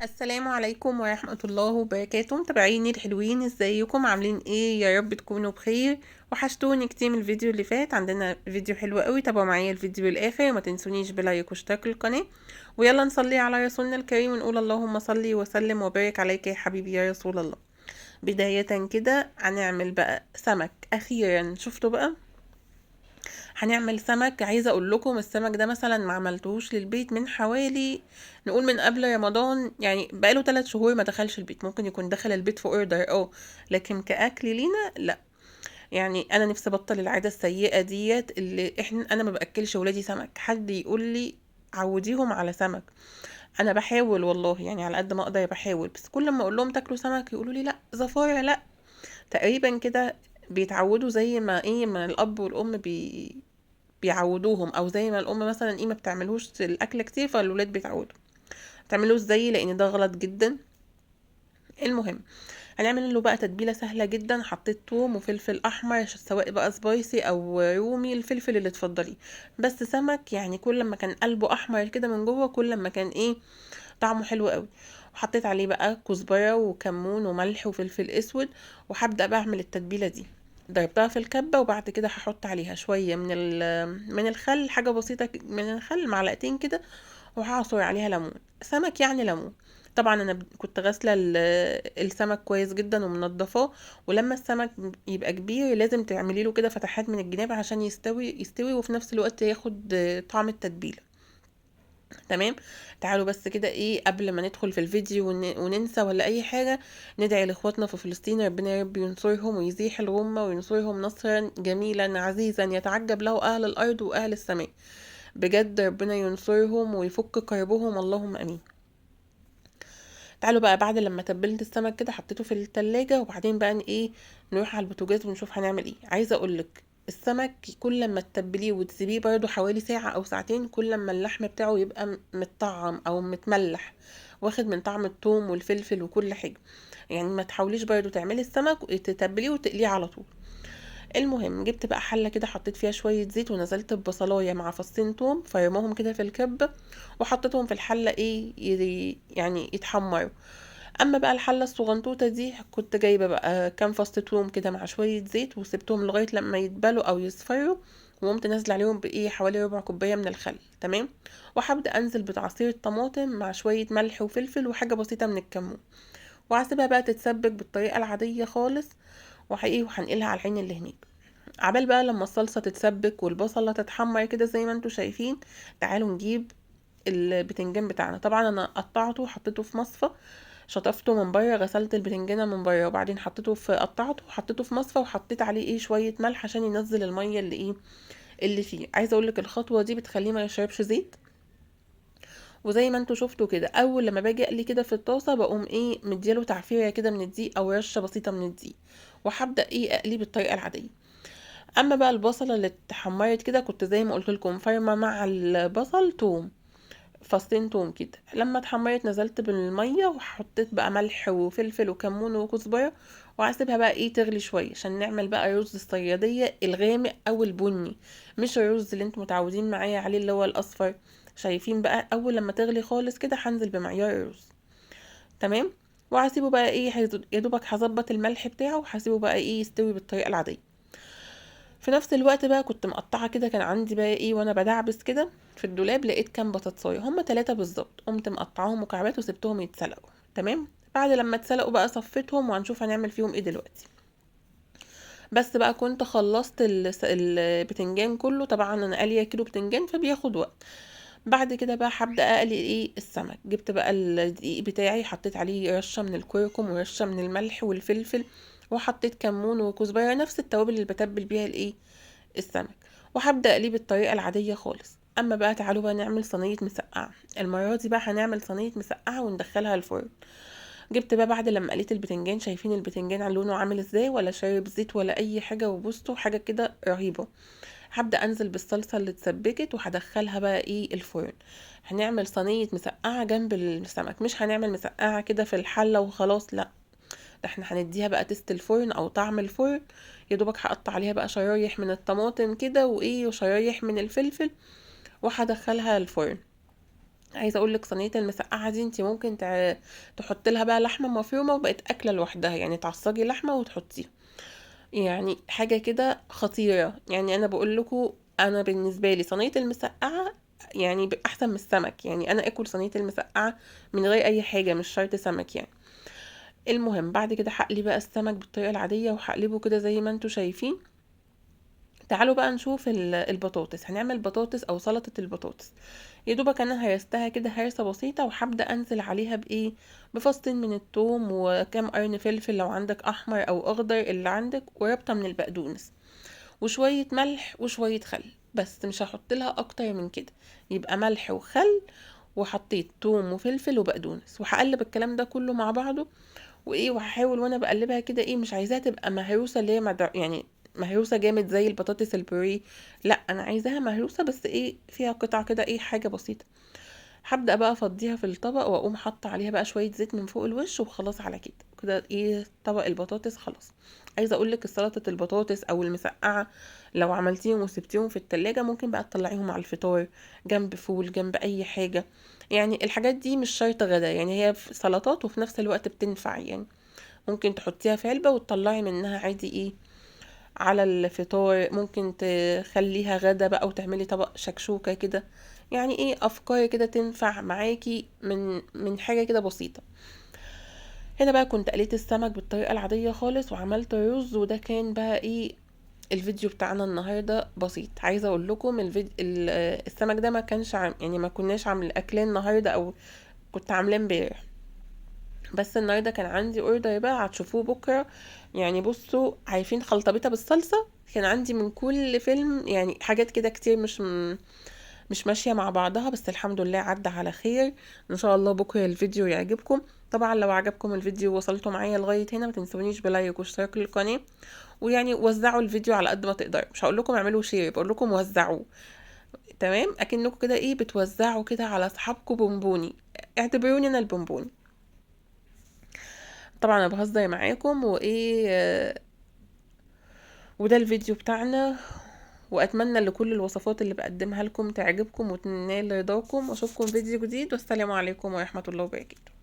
السلام عليكم ورحمة الله وبركاته. متابعيني الحلوين، ازيكم؟ عاملين ايه؟ يا رب تكونوا بخير. وحشتوني كتير من الفيديو اللي فات. عندنا فيديو حلو قوي، تابعوا معايا الفيديو للاخر وما تنسونيش ب like واشتراك القناة. ويلا نصلي على رسولنا الكريم ونقول اللهم صلي وسلم وبارك عليك يا حبيبي يا رسول الله. بداية كده هنعمل بقى سمك، اخيرا شفتوا بقى هنعمل سمك. عايزه اقول لكم السمك ده مثلا ما عملتهوش للبيت من حوالي، نقول من قبل رمضان، يعني بقاله 3 شهور ما دخلش البيت. ممكن يكون دخل البيت في order لكن كاكل لينا لا. يعني انا نفسي ابطل العادة السيئة ديت اللي انا ما باكلش ولادي سمك. حد يقول لي عوديهم على سمك، انا بحاول والله، يعني على قد ما اقدر بحاول، بس كل ما اقول لهم تاكلوا سمك يقولوا لي لا زفاره لا. تقريبا كده بيتعودوا زي ما ايه ما الاب والام بيعودوهم، او زي ما الام مثلا ايه ما بتعملوش الاكل كتير فالولاد بيتعودوا. ما تعملوش زيي لان ده غلط جدا. المهم هنعمل له بقى تتبيله سهلة جدا. حطيت توم وفلفل احمر، سواء بقى spicy او رومي، الفلفل اللي تفضليه، بس سمك يعني كل ما كان قلبه احمر كده من جوه كل ما كان ايه طعمه حلو قوي. وحطيت عليه بقى كزبره وكمون وملح وفلفل اسود، وهبدا بقى اعمل التتبيله دي. ضربتها في الكبه، وبعد كده هحط عليها شوية من الخل، حاجة بسيطة من الخل، معلقتين كده، وهعصر عليها ليمون. سمك يعني ليمون. طبعا انا كنت غاسله السمك كويس جدا ومنضفاه، ولما السمك يبقى كبير لازم تعملي له كده فتحات من الجناب عشان يستوي وفي نفس الوقت ياخد طعم التتبيله. تمام. تعالوا بس كده ايه قبل ما ندخل في الفيديو وننسى ولا اي حاجة، ندعي لاخواتنا في فلسطين، ربنا يا رب ينصرهم ويزيح الغمة وينصرهم نصرا جميلا عزيزا يتعجب له اهل الارض واهل السماء. بجد ربنا ينصرهم ويفك كربهم، اللهم امين. تعالوا بقى بعد لما تبلت السمك كده حطيته في التلاجة، وبعدين بقى ايه نروح على البوتاجاز ونشوف هنعمل ايه. عايزه اقولك السمك كل ما تتبليه وتسيبيه برده حوالي ساعة أو ساعتين، كل ما اللحم بتاعه يبقى متطعم أو متملح، واخد من طعم الثوم والفلفل وكل حاجة. يعني ما تحاوليش برده تعملي السمك وتتبليه وتقليه على طول. المهم جبت بقى حلة كده حطيت فيها شوية زيت، ونزلت ببصلاية مع فصين توم فرموهم كده في الكبة، وحطيتهم في الحلة ايه يعني يتحمروا. اما بقى الحلة الصغنطوطة دي كنت جايبة بقى كام فص توم كده مع شوية زيت، وسبتهم لغاية لما يتبلوا او يصفروا، وقمت نازلة عليهم بايه حوالي ربع كوباية من الخل. تمام. وهبدأ انزل بعصير الطماطم مع شوية ملح وفلفل وحاجة بسيطة من الكمون، وهسيبها بقى تتسبك بالطريقة العادية خالص، وحقيقي وهنقلها على العين اللي هناك. عبال بقى لما الصلصة تتسبك والبصلة تتحمر كده زي ما انتوا شايفين. تعالوا نجيب البتنجان بتاعنا. طبعا انا قطعته وحطيته في مصفى، شطفته من بره، غسلت البتنجانه من بره، وبعدين حطيته في قطعته وحطيته في مصفى، وحطيت عليه ايه شوية ملح عشان ينزل المية اللي ايه اللي فيه. عايزه اقول لك الخطوة دي بتخليه ما يشربش زيت. وزي ما انتوا شفتوا كده اول لما باجي اقلي كده في الطاسه بقوم ايه مديله تعفيره كده من الدقيق او رشه بسيطة من الدقيق، وهبدا ايه اقلية بالطريقة العادية. اما بقى البصله اللي اتحمرت كده كنت زي ما قلت لكم فرمه مع البصل توم، فصين توم كده. لما اتحمرت نزلت بالمية وحطيت بقى ملح وفلفل وكمون وكزبره، وهسيبها بقى ايه تغلي شوية عشان نعمل بقى رز الصياديه الغامق او البني، مش الرز اللي انتم متعودين معايا عليه اللي هو الاصفر. شايفين بقى اول لما تغلي خالص كده هنزل بمعيار الرز. تمام. وهسيبه بقى ايه يا دوبك هظبط الملح بتاعه، وهسيبه بقى ايه يستوي بالطريقة العادية. في نفس الوقت بقى كنت مقطعه كده، كان عندي بقى ايه وانا بدعبس كده في الدولاب لقيت كام بطاطسايه، هم 3 بالظبط، قمت مقطعاهم مكعبات وسبتهم يتسلقوا. تمام. بعد لما اتسلقوا بقى صفيتهم، وهنشوف هنعمل فيهم ايه دلوقتي. بس بقى كنت خلصت البتنجان كله. طبعا انا قاليه كيلو بتنجان فبياخد وقت. بعد كده بقى هبدا اقلي ايه السمك. جبت بقى الدقيق بتاعي، حطيت عليه رشه من الكركم ورشه من الملح والفلفل، وحطيت كمون وكزبره، نفس التوابل اللي بتبل بيها الايه السمك، وهبدا اقلية بالطريقة العادية خالص. اما بقى تعالوا بقى نعمل صينية مسقعه. المرة دي بقى هنعمل صينية مسقعه وندخلها الفرن. جبت بقى بعد لما قليت البتنجان، شايفين البتنجان على لونه عامل ازاي، ولا شارب زيت ولا اي حاجة، وبصوا حاجة كده رهيبة. هبدا انزل بالصلصه اللي اتسبكت وهدخلها بقى ايه الفرن. هنعمل صينية مسقعه جنب السمك، مش هنعمل مسقعه كده في الحلة وخلاص، لا ده احنا هنديها بقى تست الفرن او طعم الفرن. يا دوبك هقطع عليها بقى شرايح من الطماطم كده وايه وشرايح من الفلفل، وهدخلها الفرن. عايزه اقول لك صينية المسقعه دي انت ممكن تحط لها بقى لحمه مفرومه وبقت اكله لوحدها، يعني تعصجي لحمه وتحطيها، يعني حاجة كده خطيرة. يعني انا بقول لكم انا بالنسبة لي صينية المسقعه يعني احسن من السمك، يعني انا اكل صينية المسقعه من غير اي حاجة، مش شرط سمك يعني. المهم بعد كده هقلي بقى السمك بالطريقة العادية وهقلبه كده زي ما انتم شايفين. تعالوا بقى نشوف البطاطس. هنعمل بطاطس او سلطة البطاطس. يا دوبك انا هرستها كده هرسه بسيطة، وهبدا انزل عليها بايه؟ بفصين من الثوم وكام قرن فلفل لو عندك احمر او اخضر اللي عندك، وربطه من البقدونس، وشوية ملح وشوية خل، بس مش هحط لها اكتر من كده. يبقى ملح وخل، وحطيت ثوم وفلفل وبقدونس، وهقلب الكلام ده كله مع بعضه. وايه، وهحاول وانا بقلبها كده ايه، مش عايزاها تبقى مهروسه اللي هي يعني مهروسه جامد زي البطاطس البوريه، لا انا عايزاها مهروسه بس ايه، فيها قطع كده ايه، حاجة بسيطة. هبدا بقى افضيها في الطبق، واقوم حاطه عليها بقى شوية زيت من فوق الوش، وخلاص على كده كده ايه طبق البطاطس خلاص. عايزه اقول لك السلطة البطاطس او المسقعه لو عملتيهم وسبتيهم في التلاجة ممكن بقى تطلعيهم على الفطار جنب فول، جنب اي حاجة، يعني الحاجات دي مش شرط غدا، يعني هي سلطات وفي نفس الوقت بتنفع، يعني ممكن تحطيها في علبة وتطلعي منها عادي ايه على الفطار، ممكن تخليها غدا بقى وتعملي طبق شكشوكة كده، يعني ايه افكار كده تنفع معاكي من حاجة كده بسيطة. هنا بقى كنت قليت السمك بالطريقة العادية خالص وعملت رز، وده كان بقى ايه الفيديو بتاعنا النهاردة بسيط. عايزة اقول لكم السمك ده ما كانش يعني ما كناش عامل اكلين النهاردة، او كنت عاملاه امبارح، بس النهارده كان عندي order بقى هتشوفوه بكره. يعني بصوا عارفين خلطبيطه بالصلصه، كان عندي من كل فيلم يعني حاجات كده كتير مش ماشية مع بعضها، بس الحمد لله عدى على خير. ان شاء الله بكره الفيديو يعجبكم. طبعا لو عجبكم الفيديو ووصلتوا معايا لغاية هنا ما تنسونيش ب like واشتراك للقناة، ويعني وزعوا الفيديو على قد ما تقدروا، مش هقول لكم اعملوا share، بقول لكم وزعوه، تمام؟ اكنكم كده ايه بتوزعوا كده على اصحابكم بونبوني، اعتبروني انا البونبوني. طبعا انا بهزر معاكم وده الفيديو بتاعنا، واتمنى ان كل الوصفات اللي بقدمها لكم تعجبكم وتنال رضاكم، واشوفكم فيديو جديد، والسلام عليكم ورحمة الله وبركاته.